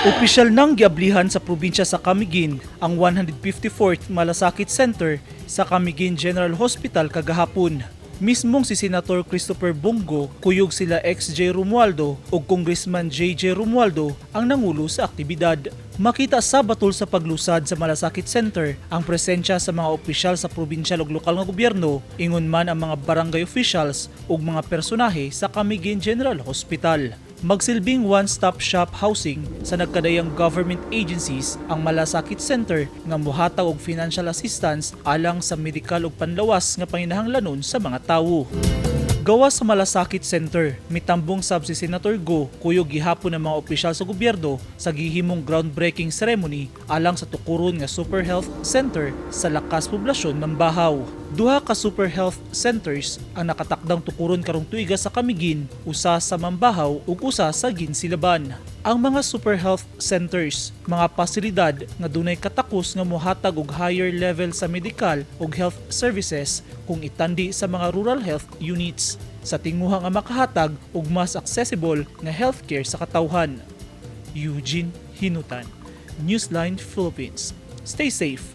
Opisyal nang giablihan sa probinsya sa Camiguin ang 154th Malasakit Center sa Camiguin General Hospital kagahapon. Mismong si Senator Christopher Bong Go, kuyog sila XJ Romualdo ug Congressman JJ Romualdo ang nangulo sa aktibidad. Makita sa batul sa paglusad sa Malasakit Center ang presensya sa mga opisyal sa probinsyal ug lokal nga gobyerno, ingon man ang mga barangay officials ug mga personahe sa Camiguin General Hospital. Magsilbing one-stop shop housing sa nagkadayang government agencies ang Malasakit Center nga muhatag og financial assistance alang sa medikal ug panlawas nga panginahanglanon sa mga tawo. Gawas sa Malasakit Center, mitambong sab si Senator Go kuyog gihapon ng mga opisyal sa gobyerno sa gihimong groundbreaking ceremony alang sa tukuron nga Super Health Center sa Lakas Poblasyon, Mambajao. Duha ka Super Health Centers ang nakatakdang tukuron karong tuiga sa Camiguin, usa sa Mambajao ug usa sa Guinsiliban. Ang mga Super Health Centers, mga pasilidad nga dunay katakos nga mohatag og higher level sa medical ug health services kung itandi sa mga rural health units sa tinguha nga makahatag og mas accessible nga healthcare sa katawhan. Eugene Hinutan, Newsline Philippines. Stay safe.